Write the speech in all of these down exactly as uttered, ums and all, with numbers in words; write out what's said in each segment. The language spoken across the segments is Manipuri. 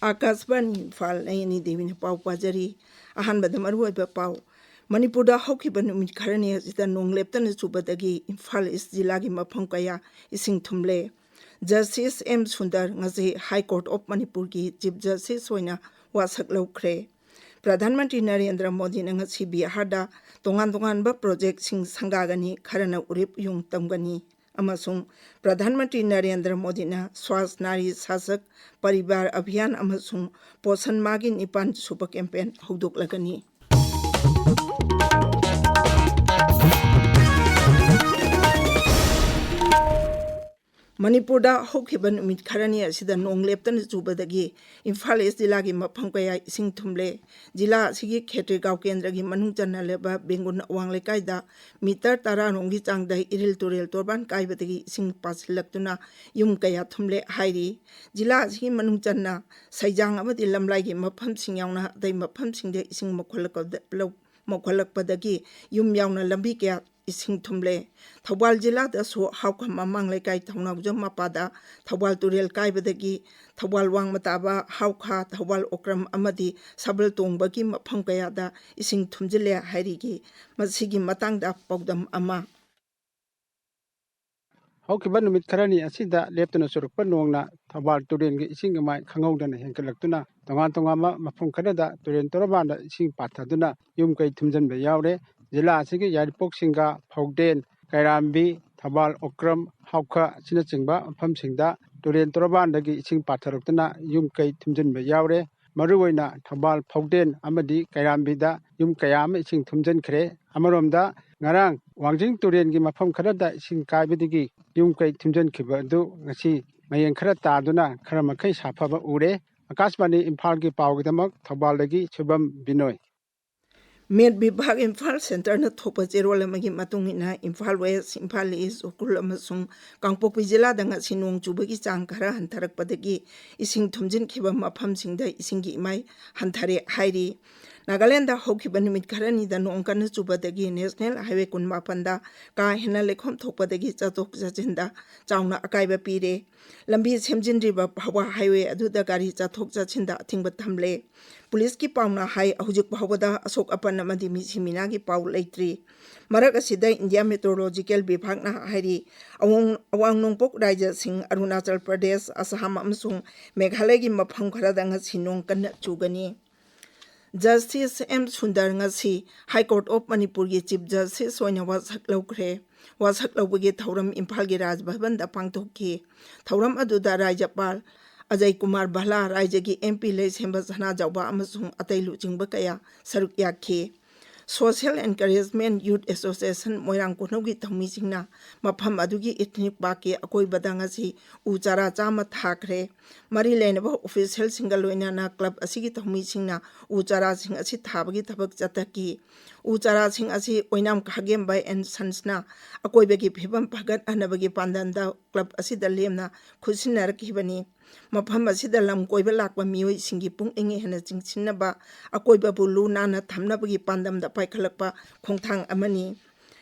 ꯑꯥꯀꯥꯁꯕꯥꯅꯤ ꯏꯝꯐꯥꯜ, ꯑꯩ ꯑꯅꯤ ꯗꯦꯕꯤꯅ ꯄꯥꯎ ꯄꯥꯖꯔꯤ꯫ ꯑꯍꯥꯟꯕꯗ ꯃꯔꯨꯑꯣꯏꯕ ꯄꯥꯎ꯫ ꯃꯅꯤꯄꯨꯔꯗ ꯍꯧꯈꯤꯕ ꯅꯨꯃꯤꯠ ꯈꯔꯅꯤ ꯑꯁꯤꯗ ꯅꯣꯡ ꯂꯦꯞꯇꯅ ꯆꯨꯕꯗꯒꯤ ꯏꯝꯐꯥꯜ ꯏꯁ ꯖꯤꯂꯥꯒꯤ ꯃꯐꯝ ꯀꯌꯥ ꯏꯁꯤꯡ ꯊꯨꯝꯂꯦ꯫ ꯖꯁꯇꯤꯁ ꯑꯦꯝ ꯁꯨꯟꯗꯔ ꯉꯁꯤ ꯍꯥꯏ ꯀꯣꯔꯠ ꯑꯣꯐ ꯃꯅꯤꯄꯨꯔꯒꯤ ꯆꯤꯐ ꯖꯁꯇꯤꯁ ꯑꯣꯏꯅ ꯋꯥꯁꯛ ꯂꯧꯈ꯭ꯔꯦ꯫ ꯄ꯭ꯔꯙꯥꯟ ꯃꯟꯇ꯭ꯔꯤ ꯅꯔꯦꯟꯗ꯭ꯔ ꯃꯣꯗꯤꯅ ꯉꯁꯤ ꯕꯤꯍꯥꯔꯗ ꯇꯣꯉꯥꯟ ꯇꯣꯉꯥꯟꯕ ꯄ꯭ꯔꯣꯖꯦꯛꯁꯤꯡ ꯁꯪꯒꯥꯒꯅꯤ, ꯈꯔꯅ ꯎꯔꯤꯞ ꯌꯨꯡ ꯇꯝꯒꯅꯤ꯫ ꯑꯃꯁꯨꯡ ꯄ꯭ꯔꯙꯥꯟ ꯃꯟꯇ꯭ꯔꯤ ꯅꯔꯦꯟꯗ꯭ꯔ ꯃꯣꯗꯤꯅ ꯁ꯭ꯋꯥꯁ ꯅꯥꯔꯤ ꯁꯥꯁꯛ ꯄꯔꯤꯕꯥꯔ ꯑꯚꯤꯌꯥꯟ ꯑꯃꯁꯨꯡ ꯄꯣꯁꯟ ꯃꯥꯒꯤ ꯅꯤꯄꯥꯟ ꯁꯨꯕ ꯀꯦꯝꯄꯦꯟ ꯍꯧꯗꯣꯛꯂꯒꯅꯤ꯫ ꯃꯅꯤꯄꯨꯔꯗ ꯍꯧꯈꯤꯕ ꯅꯨꯃꯤꯠ ꯈꯔꯅꯤ ꯑꯁꯤꯗ ꯅꯣꯡ ꯂꯦꯞꯇꯅ ꯆꯨꯕꯗꯒꯤ ꯏꯝꯐꯥꯜ ꯏꯁ ꯖꯤꯂꯥꯒꯤ ꯃꯐꯝ ꯀꯌꯥ ꯏꯁꯤꯡ ꯊꯨꯝꯂꯦ꯫ ꯖꯤꯂꯥ ꯑꯁꯤꯒꯤ ꯈꯦꯇ꯭ꯔꯤꯒꯥꯎ ꯀꯦꯟꯗ꯭ꯔꯒꯤ ꯃꯅꯨꯡ ꯆꯟꯅ ꯂꯩꯕ ꯕꯦꯡꯒꯨꯟ ꯑꯋꯥꯡ ꯂꯩꯀꯥꯏꯗ ꯃꯤꯇꯔ ꯇꯔꯥ ꯔꯣꯝꯒꯤ ꯆꯥꯡꯗ ꯏꯔꯤꯜ ꯇꯨꯔꯦꯜ ꯇꯣꯔꯕꯥꯟ ꯀꯥꯏꯕꯗꯒꯤ ꯏꯁꯤꯡ ꯄꯥꯁꯤꯜꯂꯛꯇꯨꯅ ꯌꯨꯝ ꯀꯌꯥ ꯊꯨꯝꯂꯦ ꯍꯥꯏꯔꯤ꯫ ꯖꯤꯂꯥ ꯑꯁꯤꯒꯤ ꯃꯅꯨꯡ ꯆꯟꯅ ꯁꯩꯖꯥꯡ ꯑꯃꯗꯤ ꯂꯝꯂꯥꯏꯒꯤ ꯃꯐꯝꯁꯤꯡ ꯌꯥꯎꯅ ꯑꯇꯩ ꯃꯐꯝꯁꯤꯡꯗ ꯏꯁꯤꯡ ꯃꯧꯈꯠꯂꯛꯄꯗ-, ꯂꯧ-, ꯃꯧꯈꯠꯂꯛꯄꯗꯒꯤ ꯌꯨꯝ ꯌꯥꯎꯅ ꯂꯝꯕꯤ ꯀꯌꯥ ꯏꯁꯤꯡ ꯊꯨꯝꯂꯦ꯫ ꯊꯧꯕꯥꯜ ꯖꯤꯂꯥꯗꯁꯨ ꯍꯥꯎꯈꯝ ꯃꯃꯥꯡ ꯂꯩꯀꯥꯏ ꯊꯧꯅꯥꯎꯖꯝ ꯃꯄꯥꯗ ꯊꯧꯕꯥꯜ ꯇꯨꯔꯦꯜ ꯀꯥꯏꯕꯗꯒꯤ ꯊꯧꯕꯥꯜ ꯋꯥꯡꯃ ꯇꯥꯕ ꯍꯥꯎꯈꯥ, ꯊꯧꯕꯥꯜ ꯑꯣꯀ꯭ꯔꯝ ꯑꯃꯗꯤ ꯁꯕꯜ ꯇꯣꯡꯕꯒꯤ ꯃꯐꯝ ꯀꯌꯥꯗ ꯏꯁꯤꯡ ꯊꯨꯝꯖꯤꯜꯂꯦ ꯍꯥꯏꯔꯤꯒꯤ꯫ ꯃꯁꯤꯒꯤ ꯃꯇꯥꯡꯗ ꯄꯥꯎꯗꯝ ꯑꯃ꯫ ꯍꯧꯈꯤꯕ ꯅꯨꯃꯤꯠ ꯈꯔꯅꯤ ꯑꯁꯤꯗ ꯂꯦꯞꯇꯅ ꯆꯨꯔꯛꯄ ꯅꯣꯡꯅ ꯊꯧꯕꯥꯜ ꯇꯨꯔꯦꯜꯒꯤ ꯏꯁꯤꯡ ꯏꯃꯥꯏ ꯈꯪꯍꯧꯗꯅ ꯍꯦꯟꯒꯠꯂꯛꯇꯨꯅ ꯇꯣꯉꯥꯟ ꯇꯣꯉꯥꯟꯕ ꯃꯐꯝ ꯈꯔꯗ ꯇꯨꯔꯦꯜ ꯇꯣꯔꯕꯥꯟꯗ ꯏꯁꯤꯡ ꯄꯥꯊꯗꯨꯅ ꯌꯨꯝ ꯀꯩ ꯊꯨꯝꯖꯤꯟꯕ ꯌꯥꯎꯔꯦ꯫ ꯖꯤꯂꯥ ꯑꯁꯤꯒꯤ ꯌꯥꯏꯔꯤꯄꯣꯛ ꯁꯤꯡꯒꯥ, ꯐꯧꯗꯦꯟ, ꯀꯩꯔꯥꯝꯕꯤ, ꯊꯧꯕꯥꯜ ꯑꯣꯀ꯭ꯔꯝ, ꯍꯥꯎꯈꯥ ꯑꯁꯤꯅꯆꯤꯡꯕ ꯃꯐꯝꯁꯤꯡꯗ ꯇꯨꯔꯦꯜ ꯇꯣꯔꯕꯥꯟꯗꯒꯤ ꯏꯁꯤꯡ ꯄꯥꯊꯔꯛꯇꯨꯅ ꯌꯨꯝ ꯀꯩ ꯊꯨꯝꯖꯤꯟꯕ ꯌꯥꯎꯔꯦ꯫ ꯃꯔꯨꯑꯣꯏꯅ ꯊꯧꯕꯥꯜ ꯐꯧꯗꯦꯟ ꯑꯃꯗꯤ ꯀꯩꯔꯥꯝꯕꯤꯗ ꯌꯨꯝ ꯀꯌꯥ ꯑꯃ ꯏꯁꯤꯡ ꯊꯨꯝꯖꯤꯟꯈ꯭ꯔꯦ꯫ ꯑꯃꯔꯣꯝꯗ ꯉꯔꯥꯡ ꯋꯥꯡꯖꯤꯡ ꯇꯨꯔꯦꯜꯒꯤ ꯃꯐꯝ ꯈꯔꯗ ꯏꯁꯤꯡ ꯀꯥꯏꯕꯗꯒꯤ ꯌꯨꯝ ꯀꯩ ꯊꯨꯝꯖꯤꯟꯈꯤꯕ ꯑꯗꯨ ꯉꯁꯤ ꯃꯌꯦꯡ ꯈꯔ ꯇꯥꯗꯨꯅ ꯈꯔ ꯃꯈꯩ ꯁꯥꯐꯕ ꯎꯔꯦ꯫ ꯑꯀꯥꯁꯕꯥꯅꯤ ꯏꯝꯐꯥꯜꯒꯤ ꯄꯥꯎꯒꯤꯗꯃꯛ ꯊꯧꯕꯥꯜꯗꯒꯤ ꯁꯨꯚꯝ ꯕꯤꯅꯣꯏ꯫ ꯃꯦꯠ ꯚꯤꯚꯥꯒ ꯏꯝꯐꯥꯜ ꯁꯦꯟꯇꯔꯅ ꯊꯣꯛꯄ ꯆꯦꯔꯣꯜ ꯑꯃꯒꯤ ꯃꯇꯨꯡ ꯏꯟꯅ ꯏꯝꯐꯥꯜ ꯋꯦꯁ, ꯏꯝꯐꯥꯜ ꯏꯁ, ꯎꯈ꯭ꯔꯨꯜ ꯑꯃꯁꯨꯡ ꯀꯥꯡꯄꯣꯛꯄꯤ ꯖꯤꯂꯥꯗ ꯉꯁꯤ ꯅꯣꯡ ꯆꯨꯕꯒꯤ ꯆꯥꯡ ꯈꯔ ꯍꯟꯊꯔꯛꯄꯗꯒꯤ ꯏꯁꯤꯡ ꯊꯨꯝꯖꯤꯟꯈꯤꯕ ꯃꯐꯝꯁꯤꯡꯗ ꯏꯁꯤꯡꯒꯤ ꯏꯃꯥꯏ ꯍꯟꯊꯔꯦ ꯍꯥꯏꯔꯤ꯫ ꯅꯥꯒꯥꯂꯦꯟꯗ ꯍꯧꯈꯤꯕ ꯅꯨꯃꯤꯠ ꯈꯔꯅꯤꯗ ꯅꯣꯡ ꯀꯟꯅ ꯆꯨꯕꯗꯒꯤ ꯅꯦꯁꯅꯦꯜ ꯍꯥꯏꯋꯦ ꯀꯨꯟ ꯃꯥꯄꯟꯗ ꯀꯥ ꯍꯦꯟꯅ ꯂꯩꯈꯣꯝ ꯊꯣꯛꯄꯗꯒꯤ ꯆꯠꯊꯣꯛ ꯆꯠꯁꯤꯟꯗ ꯆꯥꯎꯅ ꯑꯀꯥꯏꯕ ꯄꯤꯔꯦ꯫ ꯂꯝꯕꯤ ꯁꯦꯝꯖꯤꯟꯗ꯭ꯔꯤꯕ ꯐꯥꯎꯕ ꯍꯥꯏꯋꯦ ꯑꯗꯨꯗ ꯒꯥꯔꯤ ꯆꯠꯊꯣꯛ ꯆꯠꯁꯤꯟꯗ ꯑꯊꯤꯡꯕ ꯊꯝꯂꯦ꯫ ꯄꯨꯂꯤꯁꯀꯤ ꯄꯥꯎꯅ ꯍꯥꯏ, ꯍꯧꯖꯤꯛ ꯐꯥꯎꯕꯗ ꯑꯁꯣꯛ ꯑꯄꯟ ꯑꯃꯗꯤ ꯃꯤꯁꯤ ꯃꯤꯅꯥꯒꯤ ꯄꯥꯎ ꯂꯩꯇ꯭ꯔꯤ꯫ ꯃꯔꯛ ꯑꯁꯤꯗ ꯏꯟꯗꯤꯌꯥ ꯃꯦꯇ꯭ꯔꯣꯂꯣꯖꯤꯀꯦꯜ ꯕꯤꯚꯥꯒꯅ ꯍꯥꯏꯔꯤ, ꯑꯋꯥꯡ, ꯑꯋꯥꯡ ꯅꯣꯡꯄꯣꯛ ꯔꯥꯖ꯭ꯌꯁꯤꯡ ꯑꯔꯨꯅꯥꯆꯜ ꯄ꯭ꯔꯗꯦꯁ, ꯑꯁꯥꯝ ꯑꯃꯁꯨꯡ ꯃꯦꯘꯥꯂꯌꯒꯤ ꯃꯐꯝ ꯈꯔꯗ ꯉꯁꯤ ꯅꯣꯡ ꯀꯟꯅ ꯆꯨꯒꯅꯤ꯫ ꯖꯁꯇꯤꯁ ꯑꯦꯝ ꯁꯨꯟꯗꯔ ꯉꯁꯤ ꯍꯥꯏ ꯀꯣꯔꯠ ꯑꯣꯐ ꯃꯅꯤꯄꯨꯔꯒꯤ ꯆꯤꯐ ꯖꯁꯇꯤꯁ ꯑꯣꯏꯅ ꯋꯥꯁꯛ ꯂꯧꯈ꯭ꯔꯦ꯫ ꯋꯥꯁꯛ ꯂꯧꯕꯒꯤ ꯊꯧꯔꯝ ꯏꯝꯐꯥꯜꯒꯤ ꯔꯥꯖ ꯚꯕꯟꯗ ꯄꯥꯡꯊꯣꯛꯈꯤ꯫ ꯊꯧꯔꯝ ꯑꯗꯨꯗ ꯔꯥꯖ꯭ꯌꯄꯥꯜ ꯑꯖꯌ ꯀꯨꯃꯥꯔ ꯚꯜꯂꯥ, ꯔꯥꯖ꯭ꯌꯒꯤ ꯑꯦꯝ ꯄꯤ ꯂꯩꯁꯦꯝꯕ ꯁꯅꯥꯖꯥꯎꯕ ꯑꯃꯁꯨꯡ ꯑꯇꯩ ꯂꯨꯆꯤꯡꯕ ꯀꯌꯥ ꯁꯔꯨꯛ ꯌꯥꯈꯤ꯫ Social Encouragement Youth Association ꯃꯣꯏꯔꯥꯡ ꯀꯣꯟꯊꯧꯒꯤ ꯊꯧꯃꯤꯁꯤꯡꯅ ꯃꯐꯝ ꯑꯗꯨꯒꯤ ꯏꯊꯅꯤꯛ ꯄꯥꯔꯛꯀꯤ ꯑꯀꯣꯏꯕꯗ ꯉꯁꯤ ꯎ ꯆꯥꯔꯥ ꯆꯥꯝꯃ ꯊꯥꯈ꯭ꯔꯦ꯫ ꯃꯔꯤ ꯂꯩꯅꯕ ꯑꯣꯐꯤꯁꯤꯌꯦꯜꯁꯤꯡꯒ ꯂꯣꯏꯅꯅ ꯀ꯭ꯂꯕ ꯑꯁꯤꯒꯤ ꯊꯧꯃꯤꯁꯤꯡꯅ ꯎ ꯆꯥꯔꯥꯁꯤꯡ ꯑꯁꯤ ꯊꯥꯕꯒꯤ ꯊꯕꯛ ꯆꯠꯊꯈꯤ꯫ ꯎ ꯆꯥꯔꯥꯁꯤꯡ ꯑꯁꯤ ꯑꯣꯏꯅꯥꯝ ꯈꯥꯒꯦꯝꯕ and Sonsꯅ ꯑꯀꯣꯏꯕꯒꯤ ꯐꯤꯕꯝ ꯐꯒꯠꯍꯟꯅꯕꯒꯤ ꯄꯥꯟꯗꯝꯗ ꯀ꯭ꯂꯕ ꯑꯁꯤꯗ ꯂꯦꯝꯅ ꯈꯨꯠꯁꯤꯟꯅꯔꯛꯈꯤꯕꯅꯤ꯫ ꯃꯐꯝ ꯑꯁꯤꯗ ꯂꯝ ꯀꯣꯏꯕ ꯂꯥꯛꯄ ꯃꯤꯑꯣꯏꯁꯤꯡꯒꯤ ꯄꯨꯛꯅꯤꯡ ꯍꯦꯟꯅ ꯆꯤꯡꯁꯤꯟꯅꯕ, ꯑꯀꯣꯏꯕꯕꯨ ꯂꯨ ꯅꯥꯟꯅ ꯊꯝꯅꯕꯒꯤ ꯄꯥꯟꯗꯝꯗ ꯄꯥꯏꯈꯠꯂꯛꯄ ꯈꯣꯡꯊꯥꯡ ꯑꯃꯅꯤ꯫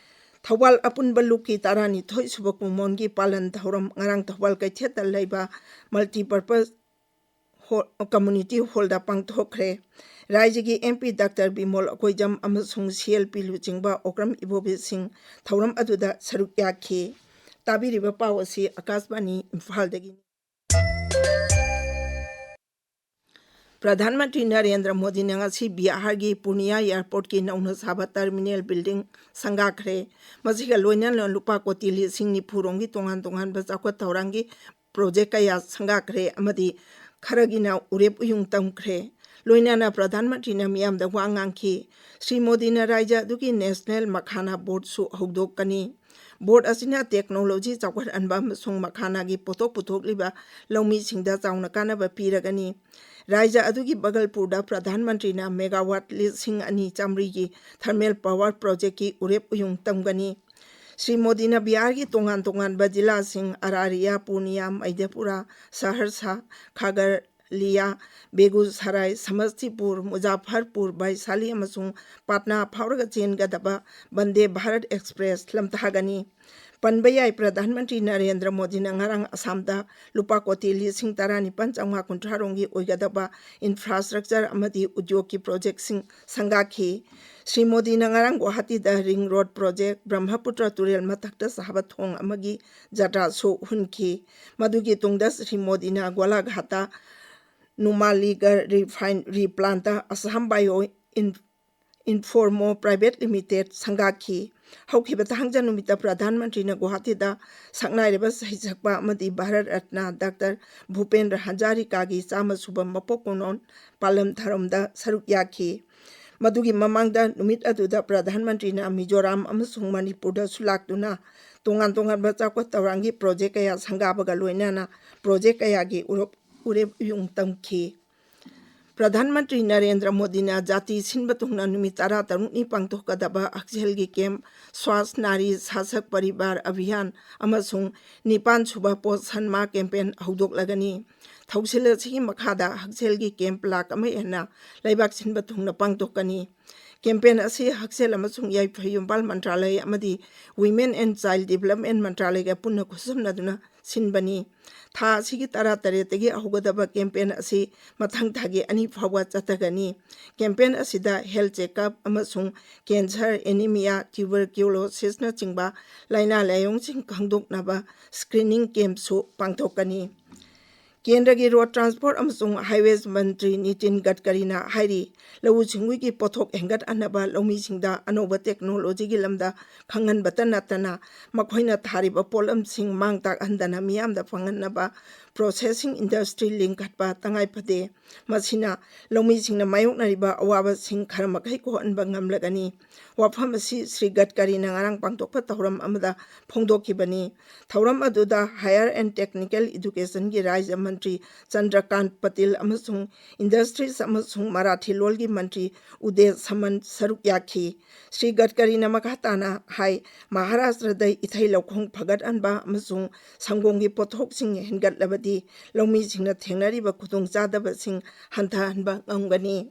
ꯊꯧꯕꯥꯜ ꯑꯄꯨꯟꯕ ꯂꯨꯞꯀꯤ ꯇꯔꯥꯅꯤꯊꯣꯏ ꯁꯨꯕ ꯀꯨꯃꯣꯟꯒꯤ ꯄꯥꯂꯟ ꯊꯧꯔꯝ ꯉꯔꯥꯡ ꯊꯧꯕꯥꯜ ꯀꯩꯊꯦꯜꯗ ꯂꯩꯕ Multipurpose Hall, Community Hallꯗ ꯄꯥꯡꯊꯣꯛꯈ꯭ꯔꯦ꯫ ꯔꯥꯖ꯭ꯌꯒꯤ M P doctor Bimol Akoijam ꯑꯃꯁꯨꯡ ꯁꯤ ꯑꯦꯜ ꯄꯤ ꯂꯨꯆꯤꯡꯕ ꯑꯣꯀ꯭ꯔꯝ ꯏꯕꯣꯕꯤꯁꯤꯡ ꯊꯧꯔꯝ ꯑꯗꯨꯗ ꯁꯔꯨꯛ ꯌꯥꯈꯤ꯫ ꯇꯥꯕꯤꯔꯤꯕ ꯄꯥꯎ ꯑꯁꯤ ꯑꯀꯥꯁꯕꯥꯅꯤ ꯏꯝꯐꯥꯜꯗꯒꯤꯅꯤ꯫ ꯄ꯭ꯔꯙꯥꯟ ꯃꯟꯇ꯭ꯔꯤ ꯅꯔꯦꯟꯗ꯭ꯔ ꯃꯣꯗꯤꯅ ꯉꯁꯤ ꯕꯤꯍꯥꯔꯒꯤ ꯄꯨꯔꯅꯤꯌꯥ ꯑꯦꯌꯔꯄꯣꯔꯠꯀꯤ ꯅꯧꯅ ꯁꯥꯕ ꯇꯔꯃꯤꯅꯦꯜ ꯕꯤꯜꯗꯤꯡ ꯁꯪꯒꯥꯈ꯭ꯔꯦ꯫ ꯃꯁꯤꯒ ꯂꯣꯏꯅꯅ ꯂꯨꯄꯥ ꯀꯣꯇꯤ ꯂꯤꯁꯤꯡ ꯅꯤꯐꯨ ꯔꯣꯝꯒꯤ ꯇꯣꯉꯥꯟ ꯇꯣꯉꯥꯟꯕ ꯆꯥꯎꯈꯠ ꯊꯧꯔꯥꯡꯒꯤ ꯄ꯭ꯔꯣꯖꯦꯛ ꯀꯌꯥ ꯁꯪꯒꯥꯈ꯭ꯔꯦ ꯑꯃꯗꯤ ꯈꯔꯒꯤꯅ ꯎꯔꯦꯞ ꯎꯌꯨꯡ ꯇꯝꯈ꯭ꯔꯦ꯫ ꯂꯣꯏꯅꯅ ꯄ꯭ꯔꯙꯥꯟ ꯃꯟꯇ꯭ꯔꯤꯅ ꯃꯤꯌꯥꯝꯗ ꯋꯥ ꯉꯥꯡꯈꯤ꯫ ꯁ꯭ꯔꯤ ꯃꯣꯗꯤꯅ ꯔꯥꯖ꯭ꯌ ꯑꯗꯨꯒꯤ ꯅꯦꯁꯅꯦꯜ ꯃꯈꯥꯅꯥ ꯕꯣꯔꯗꯁꯨ ꯍꯧꯗꯣꯛꯀꯅꯤ꯫ ꯕꯣꯔꯗ ꯑꯁꯤꯅ ꯇꯦꯛꯅꯣꯂꯣꯖꯤ ꯆꯥꯎꯈꯠꯍꯟꯕ ꯑꯃꯁꯨꯡ ꯃꯈꯥꯅꯥꯒꯤ ꯄꯣꯠꯊꯣꯛ ꯄꯨꯊꯣꯛꯂꯤꯕ ꯂꯧꯃꯤꯁꯤꯡꯗ ꯆꯥꯎꯅ ꯀꯥꯟꯅꯕ ꯄꯤꯔꯒꯅꯤ꯫ ꯔꯥꯖ꯭ꯌ ꯑꯗꯨꯒꯤ ꯕꯒꯜꯄꯨꯔꯗ ꯄ꯭ꯔꯙꯥꯟ ꯃꯟꯇ꯭ꯔꯤꯅ ꯃꯦꯒꯥꯋꯥꯠ ꯂꯤꯁꯤꯡ ꯑꯅꯤ ꯆꯥꯃꯔꯤꯒꯤ ꯊꯔꯃꯦꯜ ꯄꯥꯋꯔ ꯄ꯭ꯔꯣꯖꯦꯛꯀꯤ ꯎꯔꯦꯞ ꯎꯌꯨꯡ ꯇꯝꯒꯅꯤ꯫ ꯁ꯭ꯔꯤ ꯃꯣꯗꯤꯅ ꯕꯤꯍꯥꯔꯒꯤ ꯇꯣꯉꯥꯟ ꯇꯣꯉꯥꯟꯕ ꯖꯤꯂꯥꯁꯤꯡ ꯑꯔꯥꯔꯤꯌꯥ, ꯄꯨꯔꯅꯤꯌꯥ, ꯃꯩꯙꯄꯨꯔꯥ, ꯁꯍꯔꯁꯥ, ꯈꯥꯒꯔ, ꯕꯂꯤꯌꯥ, ꯕꯦꯒꯨꯁꯔꯥꯏ, ꯁꯃꯁꯇꯤꯄꯨꯔ, ꯃꯨꯖꯥꯐꯔꯄꯨꯔ, ꯕꯥꯏꯁꯥꯂꯤ ꯑꯃꯁꯨꯡ ꯄꯥꯠꯅꯥ ꯐꯥꯎꯔꯒ ꯆꯦꯟꯒꯗꯕ ꯕꯟꯗꯦ ꯚꯥꯔꯠ ꯑꯦꯛꯁꯄ꯭ꯔꯦꯁ ꯂꯝꯊꯥꯒꯅꯤ꯫ ꯄꯟꯕ ꯌꯥꯏ, ꯄ꯭ꯔꯙꯥꯟ ꯃꯟꯇ꯭ꯔꯤ ꯅꯔꯦꯟꯗ꯭ꯔ ꯃꯣꯗꯤꯅ ꯉꯔꯥꯡ ꯑꯁꯥꯝꯗ ꯂꯨꯄꯥ ꯀꯣꯇꯤ ꯂꯤꯁꯤꯡ ꯇꯔꯥꯅꯤꯄꯥꯟ ꯆꯥꯝꯃꯉꯥ ꯀꯨꯟꯊ꯭ꯔꯥ ꯔꯣꯝꯒꯤ ꯑꯣꯏꯒꯗꯕ ꯏꯟꯐ꯭ꯔꯥꯁ꯭ꯇ꯭ꯔꯛꯆꯔ ꯑꯃꯗꯤ ꯎꯗ꯭ꯌꯣꯒꯀꯤ ꯄ꯭ꯔꯣꯖꯦꯛꯁꯤꯡ ꯁꯪꯒꯥꯈꯤ꯫ ꯁ꯭ꯔꯤ ꯃꯣꯗꯤꯅ ꯉꯔꯥꯡ ꯒꯨꯋꯥꯍꯥꯇꯤꯗ ꯔꯤꯡ ꯔꯣꯗ ꯄ꯭ꯔꯣꯖꯦꯛ, ꯕ꯭ꯔꯍ꯭ꯃꯄꯨꯇ꯭ꯔ ꯇꯨꯔꯦꯜ ꯃꯊꯛꯇ ꯁꯥꯕ ꯊꯣꯡ ꯑꯃꯒꯤ ꯖꯇ꯭ꯔꯥꯁꯨ ꯍꯨꯟꯈꯤ꯫ ꯃꯗꯨꯒꯤ ꯇꯨꯡꯗ ꯁ꯭ꯔꯤ ꯃꯣꯗꯤꯅ ꯒꯣꯂꯥꯘꯥꯠꯇ ꯅꯨꯃꯥꯂꯤꯒꯔ ꯔꯤꯐꯥꯏꯅꯔꯤ ꯄ꯭ꯂꯥꯟꯠꯇ ꯑꯁꯥꯝ ꯕꯥꯏꯑꯣ ꯏꯟ-, ꯏꯟꯐꯣꯔꯃꯣ ꯄ꯭ꯔꯥꯏꯚꯦꯠ ꯂꯤꯃꯤꯇꯦꯗ ꯁꯪꯒꯥꯈꯤ꯫ ꯍꯧꯈꯤꯕ ꯊꯥꯡꯖ ꯅꯨꯃꯤꯠꯇ ꯄ꯭ꯔꯙꯥꯟ ꯃꯟꯇ꯭ꯔꯤꯅ ꯒꯨꯋꯥꯍꯥꯇꯤꯗ ꯁꯛꯅꯥꯏꯔꯕ ꯁꯩꯁꯛꯄ ꯑꯃꯗꯤ ꯚꯥꯔꯠ ꯔꯠꯅ ꯗꯥꯛꯇꯔ ꯚꯨꯄꯦꯟꯗ꯭ꯔ ꯍꯖꯥꯔꯤꯀꯥꯒꯤ ꯆꯥꯝꯃ ꯁꯨꯕ ꯃꯄꯣꯛ ꯀꯨꯝꯑꯣꯟ ꯄꯥꯂꯟ ꯊꯧꯔꯝꯗ ꯁꯔꯨꯛ ꯌꯥꯈꯤ꯫ ꯃꯗꯨꯒꯤ ꯃꯃꯥꯡꯗ ꯅꯨꯃꯤꯠ ꯑꯗꯨꯗ ꯄ꯭ꯔꯙꯥꯟ ꯃꯟꯇ꯭ꯔꯤꯅ ꯃꯤꯖꯣꯔꯥꯝ ꯑꯃꯁꯨꯡ ꯃꯅꯤꯄꯨꯔꯗꯁꯨ ꯂꯥꯛꯇꯨꯅ ꯇꯣꯉꯥꯟ ꯇꯣꯉꯥꯟꯕ ꯆꯥꯎꯈꯠ ꯊꯧꯔꯥꯡꯒꯤ ꯄ꯭ꯔꯣꯖꯦꯛ ꯀꯌꯥ ꯁꯪꯒꯥꯕꯒ ꯂꯣꯏꯅꯅ ꯄ꯭ꯔꯣꯖꯦꯛ ꯀꯌꯥꯒꯤ ꯎꯔꯞ-, ꯎꯔꯦꯞ ꯌꯨꯡ ꯇꯝꯈꯤ꯫ ꯄ꯭ꯔꯙꯥꯟ ꯃꯟꯇ꯭ꯔꯤ ꯅꯔꯦꯟꯗ꯭ꯔ ꯃꯣꯗꯤꯅ ꯖꯥꯇꯤ ꯁꯤꯟꯕ ꯊꯨꯡꯅ ꯅꯨꯃꯤꯠ ꯇꯔꯥꯇꯔꯨꯛꯅꯤ ꯄꯥꯡꯊꯣꯛꯀꯗꯕ ꯍꯛꯁꯦꯜꯒꯤ ꯀꯦꯝꯞ ꯁ꯭ꯋꯥꯁ ꯅꯥꯔꯤ ꯁꯥꯁꯛ ꯄꯔꯤꯕꯥꯔ ꯑꯚꯤꯌꯥꯟ ꯑꯃꯁꯨꯡ ꯅꯤꯄꯥꯟ ꯁꯨꯕ ꯄꯣꯁꯟ ꯃꯥ ꯀꯦꯝꯄꯦꯟ ꯍꯧꯗꯣꯛꯂꯒꯅꯤ꯫ ꯊꯧꯁꯤꯜ ꯑꯁꯤꯒꯤ ꯃꯈꯥꯗ ꯍꯛꯁꯦꯜꯒꯤ ꯀꯦꯝꯞ ꯂꯥꯈ ꯑꯃ ꯍꯦꯟꯅ ꯂꯩꯕꯥꯛ ꯁꯤꯟꯕ ꯊꯨꯡꯅ ꯄꯥꯡꯊꯣꯛꯀꯅꯤ꯫ ꯀꯦꯝꯄꯦꯟ ꯑꯁꯤ ꯍꯛꯁꯦꯜ ꯑꯃꯁꯨꯡ ꯌꯥꯏꯐ ꯌꯨꯝꯕꯥꯜ ꯃꯟꯇ꯭ꯔꯥꯂꯌ ꯑꯃꯗꯤ Women and Child Development ꯃꯟꯇ꯭ꯔꯥꯂꯌꯒ ꯄꯨꯟꯅ ꯈꯨꯠꯁꯝꯅꯗꯨꯅ ꯁꯤꯟꯕꯅꯤ꯫ ꯊꯥ ꯑꯁꯤꯒꯤ ꯇꯔꯥꯇꯔꯦꯠꯇꯒꯤ ꯍꯧꯒꯗꯕ ꯀꯦꯝꯄꯦꯟ ꯑꯁꯤ ꯃꯊꯪ ꯊꯥꯒꯤ ꯑꯅꯤ ꯐꯥꯎꯕ ꯆꯠꯊꯒꯅꯤ꯫ ꯀꯦꯝꯄꯦꯟ ꯑꯁꯤꯗ ꯍꯦꯜꯊ ꯆꯦꯛꯑꯞ ꯑꯃꯁꯨꯡ ꯀꯦꯟꯁꯔ, ꯑꯦꯅꯤꯃꯤꯌꯥ, ꯇ꯭ꯌꯨꯕꯔꯀ꯭ꯌꯨꯂꯣꯁꯤꯁꯅꯆꯤꯡꯕ ꯂꯥꯏꯅꯥ ꯂꯥꯏꯑꯣꯡꯁꯤꯡ ꯈꯪꯗꯣꯛꯅꯕ ꯁ꯭ꯀ꯭ꯔꯤꯅꯤꯡ ꯀꯦꯝꯞꯁꯨ ꯄꯥꯡꯊꯣꯛꯀꯅꯤ꯫ ꯀꯦꯟꯗ꯭ꯔꯒꯤ ꯔꯣꯗ ꯇ꯭ꯔꯥꯟꯁꯄꯣꯔꯠ ꯑꯃꯁꯨꯡ ꯍꯥꯏꯋꯦꯖ ꯃꯟꯇ꯭ꯔꯤ ꯅꯤꯇꯤꯟ ꯒꯗꯀꯔꯤꯅ ꯍꯥꯏꯔꯤ, ꯂꯧꯎ ꯁꯤꯡꯎꯒꯤ ꯄꯣꯠꯊꯣꯛ ꯍꯦꯟꯒꯠꯍꯟꯅꯕ ꯂꯧꯃꯤꯁꯤꯡꯗ ꯑꯅꯧꯕ ꯇꯦꯛꯅꯣꯂꯣꯖꯤꯒꯤ ꯂꯝꯗ ꯈꯪꯍꯟꯕꯇ ꯅꯠꯇꯅ ꯃꯈꯣꯏꯅ ꯊꯥꯔꯤꯕ ꯄꯣꯠꯂꯝꯁꯤꯡ ꯃꯥꯡ ꯇꯥꯛꯍꯟꯗꯅ ꯃꯤꯌꯥꯝꯗ ꯐꯪꯍꯟꯅꯕ ꯄ꯭ꯔꯣꯁꯦꯁꯤꯡ ꯏꯟꯗꯁꯇ꯭ꯔꯤ ꯂꯤꯡꯈꯠꯄ ꯇꯉꯥꯏ ꯐꯗꯦ꯫ ꯃꯁꯤꯅ ꯂꯧꯃꯤꯁꯤꯡꯅ ꯃꯥꯌꯣꯛꯅꯔꯤꯕ ꯑꯋꯥꯕꯁꯤꯡ ꯈꯔ ꯃꯈꯩ ꯀꯣꯛꯍꯟꯕ ꯉꯝꯂꯒꯅꯤ꯫ ꯋꯥꯐꯝ ꯑꯁꯤ ꯁ꯭ꯔꯤ ꯒꯗꯀꯔꯤꯅ ꯉꯔꯥꯡ ꯄꯥꯡꯊꯣꯛꯄ ꯊꯧꯔꯝ ꯑꯃꯗ ꯐꯣꯡꯗꯣꯛꯈꯤꯕꯅꯤ꯫ ꯊꯧꯔꯝ ꯑꯗꯨꯗ Higher and Technical Educationꯒꯤ ꯔꯥꯖ꯭ꯌ ꯃꯟꯇ꯭ꯔꯤ ꯆꯟꯗ꯭ꯔꯀꯥꯟ ꯄꯇꯤꯜ ꯑꯃꯁꯨꯡ Industries ꯑꯃꯁꯨꯡ ꯃꯔꯥꯊꯤ ꯂꯣꯜꯒꯤ ꯃꯟꯇ꯭ꯔꯤ ꯎꯗꯦ ꯁꯃꯟ ꯁꯔꯨꯛ ꯌꯥꯈꯤ꯫ ꯁ꯭ꯔꯤ ꯒꯗꯀꯔꯤꯅ ꯃꯈꯥ ꯇꯥꯅ ꯍꯥꯏ, ꯃꯍꯥꯔꯥꯁꯇ꯭ꯔꯗ ꯏꯊꯩ ꯂꯧꯈꯣꯡ ꯐꯒꯠꯍꯟꯕ ꯑꯃꯁꯨꯡ ꯁꯪꯒꯣꯝꯒꯤ ꯄꯣꯠꯊꯣꯛꯁꯤꯡ ꯍꯦꯟꯒꯠꯂꯕꯗꯤ ꯂꯧꯃꯤꯁꯤꯡꯅ ꯊꯦꯡꯅꯔꯤꯕ ꯈꯨꯗꯣꯡꯆꯥꯗꯕꯁꯤꯡ ꯍꯟꯊꯍꯟꯕ ꯉꯝꯒꯅꯤ꯫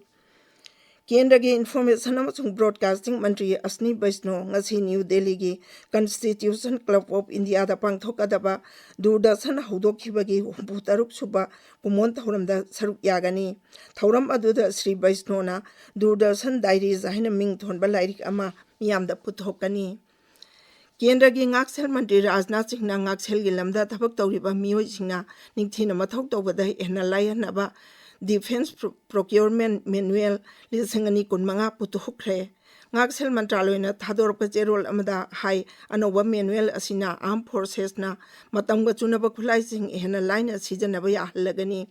ꯀꯦꯟꯗ꯭ꯔꯒꯤ Information ꯑꯃꯁꯨꯡ Broadcasting ꯃꯟꯇ꯭ꯔꯤ ꯑꯁꯅꯤ ꯕꯩꯁꯅꯣ ꯉꯁꯤ ꯅ꯭ꯌꯨ ꯗꯦꯜꯂꯤꯒꯤ Constitution Club of Indiaꯗ ꯄꯥꯡꯊꯣꯛꯀꯗꯕ ꯗꯨꯔꯗꯔꯁꯟ ꯍꯧꯗꯣꯛꯈꯤꯕꯒꯤ ꯍꯨꯝꯐꯨ ꯇꯔꯨꯛ ꯁꯨꯕ ꯀꯨꯝꯑꯣꯟ ꯊꯧꯔꯝꯗ ꯁꯔꯨꯛ ꯌꯥꯒꯅꯤ꯫ ꯊꯧꯔꯝ ꯑꯗꯨꯗ ꯁ꯭ꯔꯤ ꯕꯩꯁꯅꯣꯅ ꯗꯨꯔꯗꯔꯁꯟ Diaries ꯍꯥꯏꯅ ꯃꯤꯡ ꯊꯣꯟꯕ ꯂꯥꯏꯔꯤꯛ ꯑꯃ ꯃꯤꯌꯥꯝꯗ ꯄꯨꯊꯣꯛꯀꯅꯤ꯫ ꯀꯦꯟꯗ꯭ꯔꯒꯤ ꯉꯥꯛꯁꯦꯜ ꯃꯟꯇ꯭ꯔꯤ ꯔꯥꯖꯅꯥꯊ ꯁꯤꯡꯅ ꯉꯥꯛꯁꯦꯜꯒꯤ ꯂꯝꯗ ꯊꯕꯛ ꯇꯧꯔꯤꯕ ꯃꯤꯑꯣꯏꯁꯤꯡꯅ ꯅꯤꯡꯊꯤꯅ ꯃꯊꯧ ꯇꯧꯕꯗ ꯍꯦꯟꯅ ꯂꯥꯏꯍꯟꯅꯕ Defence Pro-, Procurement Manual ꯂꯤꯁꯤꯡ ꯑꯅꯤ ꯀꯨꯟꯃꯉꯥ ꯄꯨꯊꯣꯛꯈ꯭ꯔꯦ꯫ ꯉꯥꯛꯁꯦꯜ ꯃꯟꯇ꯭ꯔꯥꯂꯣꯏꯅ ꯊꯥꯗꯣꯔꯛꯄ ꯆꯦꯔꯣꯜ ꯑꯃꯗ ꯍꯥꯏ, ꯑꯅꯧꯕ manual ꯑꯁꯤꯅ Armed Forcesꯅ ꯃꯇꯝꯒ ꯆꯨꯅꯕ ꯈꯨꯠꯂꯥꯏꯁꯤꯡ ꯍꯦꯟꯅ ꯂꯥꯏꯅ ꯁꯤꯖꯤꯟꯅꯕ ꯌꯥꯍꯜꯂꯒꯅꯤ꯫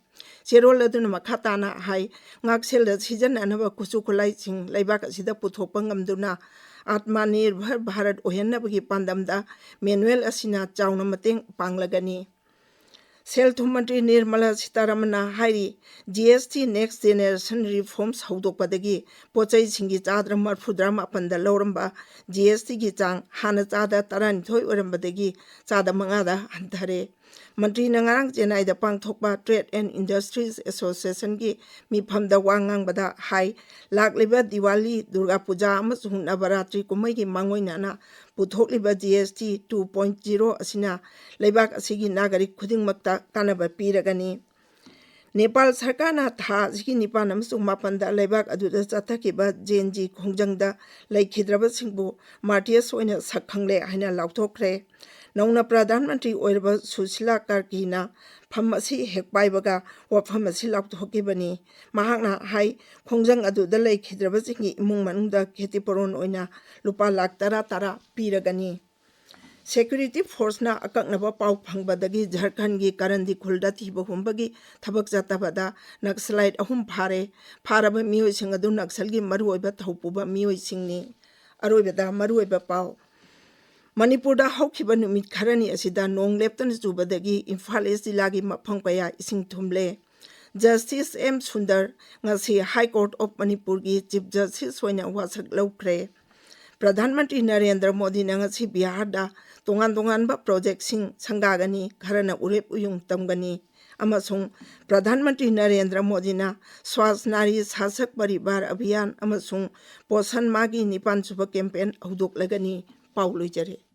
ꯆꯦꯔꯣꯜ ꯑꯗꯨꯅ ꯃꯈꯥ ꯇꯥꯅ ꯍꯥꯏ, ꯉꯥꯛꯁꯦꯜꯗ ꯁꯤꯖꯤꯟꯅꯅꯕ ꯈꯨꯠꯁꯨ ꯈꯨꯠꯂꯥꯏꯁꯤꯡ ꯂꯩꯕꯥꯛ ꯑꯁꯤꯗ ꯄꯨꯊꯣꯛꯄ ꯉꯝꯗꯨꯅ ꯑꯥꯠꯃꯅꯤꯔꯚꯔ ꯚꯥꯔꯠ ꯑꯣꯏꯍꯟꯅꯕꯒꯤ ꯄꯥꯟꯗꯝꯗ manual ꯑꯁꯤꯅ ꯆꯥꯎꯅ ꯃꯇꯦꯡ ꯄꯥꯡꯂꯒꯅꯤ꯫ ꯁꯦꯜ ꯊꯨꯝ ꯃꯟꯇ꯭ꯔꯤ ꯅꯤꯔꯃꯂꯥ ꯁꯤꯇꯥꯔꯥꯃꯟꯅ ꯍꯥꯏꯔꯤ, G S T Next Generation Reforms ꯍꯧꯗꯣꯛꯄꯗꯒꯤ ꯄꯣꯠꯆꯩꯁꯤꯡꯒꯤ ꯆꯥꯗ ꯃꯔꯐꯨꯇꯔꯥ ꯃꯥꯄꯟꯗ ꯂꯧꯔꯝꯕ G S Tꯒꯤ ꯆꯥꯡ ꯍꯥꯟꯅ ꯆꯥꯗ ꯇꯔꯥꯅꯤꯊꯣꯏ ꯑꯣꯏꯔꯝꯕꯗꯒꯤ ꯆꯥꯗ ꯃꯉꯥꯗ ꯍꯟꯊꯔꯦ꯫ ꯃꯟꯇ꯭ꯔꯤꯅ ꯉꯔꯥꯡ ꯆꯦꯟꯅꯥꯏꯗ ꯄꯥꯡꯊꯣꯛꯄ Trade and Industries Associationꯒꯤ ꯃꯤꯐꯝꯗ ꯋꯥ ꯉꯥꯡꯕꯗ ꯍꯥꯏ, ꯂꯥꯛꯂꯤꯕ ꯗꯤꯋꯥꯂꯤ, ꯗꯨꯔꯒꯥ ꯄꯨꯖꯥ ꯑꯃꯁꯨꯡ ꯅꯕꯔꯥꯇ꯭ꯔꯤ ꯀꯨꯝꯍꯩꯒꯤ ꯃꯥꯡꯑꯣꯏꯅꯅ ꯄꯨꯊꯣꯛꯂꯤꯕ G S T two point zero ꯑꯁꯤꯅ ꯂꯩꯕꯥꯛ ꯑꯁꯤꯒꯤ ꯅꯥꯒꯔꯤꯛ ꯈꯨꯗꯤꯡꯃꯛꯇ ꯀꯥꯟꯅꯕ ꯄꯤꯔꯒꯅꯤ꯫ ꯅꯦꯄꯥꯜ ꯁꯔꯀꯥꯔꯅ ꯊꯥ ꯑꯁꯤꯒꯤ ꯅꯤꯄꯥꯟ ꯑꯃꯁꯨꯡ ꯃꯥꯄꯟꯗ ꯂꯩꯕꯥꯛ ꯑꯗꯨꯗ ꯆꯠꯊꯈꯤꯕ Gen Z ꯈꯣꯡꯖꯪꯗ ꯂꯩꯈꯤꯗ꯭ꯔꯕꯁꯤꯡꯕꯨ martyrs ꯑꯣꯏꯅ ꯁꯛ ꯈꯪꯂꯦ ꯍꯥꯏꯅ ꯂꯥꯎꯊꯣꯛꯈ꯭ꯔꯦ꯫ ꯅꯧꯅ ꯄ꯭ꯔꯙꯥꯟ ꯃꯟꯇ꯭ꯔꯤ ꯑꯣꯏꯔꯕ ꯁꯨꯁꯤꯂꯥ ꯀꯥꯔꯀꯤꯅ ꯐꯝ ꯑꯁꯤ ꯍꯦꯛ ꯄꯥꯏꯕꯒ ꯋꯥꯐꯝ ꯑꯁꯤ ꯂꯥꯎꯊꯣꯛꯈꯤꯕꯅꯤ꯫ ꯃꯍꯥꯛꯅ ꯍꯥꯏ, ꯈꯣꯡꯖꯪ ꯑꯗꯨꯗ ꯂꯩꯈꯤꯗ꯭ꯔꯕꯁꯤꯡꯒꯤ ꯏꯃꯨꯡ ꯃꯅꯨꯡꯗ ꯈꯦꯇꯤꯄꯨꯔꯣꯟ ꯑꯣꯏꯅ ꯂꯨꯄꯥ ꯂꯥꯈ ꯇꯔꯥ ꯇꯔꯥ ꯄꯤꯔꯒꯅꯤ꯫ Security Forceꯅ ꯑꯀꯛꯅꯕ ꯄꯥꯎ ꯐꯪꯕꯗꯒꯤ ꯖꯔꯈꯟꯒꯤ ꯀꯔꯟꯗꯤ ꯈꯨꯜꯗ ꯊꯤꯕ ꯍꯨꯝꯕꯒꯤ ꯊꯕꯛ ꯆꯠꯊꯕꯗ Naxalite ꯑꯍꯨꯝ ꯐꯥꯔꯦ꯫ ꯐꯥꯔꯕ ꯃꯤꯑꯣꯏꯁꯤꯡ ꯑꯗꯨ ꯅꯛꯁꯜꯒꯤ ꯃꯔꯨꯑꯣꯏꯕ ꯊꯧꯄꯨꯕ ꯃꯤꯑꯣꯏꯁꯤꯡꯅꯤ꯫ ꯑꯔꯣꯏꯕꯗ ꯃꯔꯨꯑꯣꯏꯕ ꯄꯥꯎ꯫ ꯃꯅꯤꯄꯨꯔꯗ ꯍꯧꯈꯤꯕ ꯅꯨꯃꯤꯠ ꯈꯔꯅꯤ ꯑꯁꯤꯗ ꯅꯣꯡ ꯂꯦꯞꯇꯅ ꯆꯨꯕꯗꯒꯤ ꯏꯝꯐꯥꯜ ꯏꯁ ꯖꯤꯂꯥꯒꯤ ꯃꯐꯝ ꯀꯌꯥ ꯏꯁꯤꯡ ꯊꯨꯝꯂꯦ꯫ ꯖꯁꯇꯤꯁ ꯑꯦꯝ ꯁꯨꯟꯗꯔ ꯉꯁꯤ ꯍꯥꯏ ꯀꯣꯔꯠ ꯑꯣꯐ ꯃꯅꯤꯄꯨꯔꯒꯤ ꯆꯤꯐ ꯖꯁꯇꯤꯁ ꯑꯣꯏꯅ ꯋꯥꯁꯛ ꯂꯧꯈ꯭ꯔꯦ꯫ ꯄ꯭ꯔꯙꯥꯟ ꯃꯟꯇ꯭ꯔꯤ ꯅꯔꯦꯟꯗ꯭ꯔ ꯃꯣꯗꯤꯅ ꯉꯁꯤ ꯕꯤꯍꯥꯔꯗ ꯇꯣꯉꯥꯟ ꯇꯣꯉꯥꯟꯕ ꯄ꯭ꯔꯣꯖꯦꯛꯁꯤꯡ ꯁꯪꯒꯥꯒꯅꯤ, ꯈꯔꯅ ꯎꯔꯦꯞ ꯎꯌꯨꯡ ꯇꯝꯒꯅꯤ ꯑꯃꯁꯨꯡ ꯄ꯭ꯔꯙꯥꯟ ꯃꯟꯇ꯭ꯔꯤ ꯅꯔꯦꯟꯗ꯭ꯔ ꯃꯣꯗꯤꯅ ꯁ꯭ꯋꯥꯁ ꯅꯥꯔꯤ ꯁꯥꯁꯛ ꯄꯔꯤꯕꯥꯔ ꯑꯚꯤꯌꯥꯟ ꯑꯃꯁꯨꯡ ꯄꯣꯁꯟ ꯃꯥꯒꯤ ꯅꯤꯄꯥꯟ ꯁꯨꯕ ꯀꯦꯝꯄꯦꯟ ꯍꯧꯗꯣꯛꯂꯒꯅꯤ꯫ ꯄꯥꯎ ꯂꯣꯏꯖꯔꯦ꯫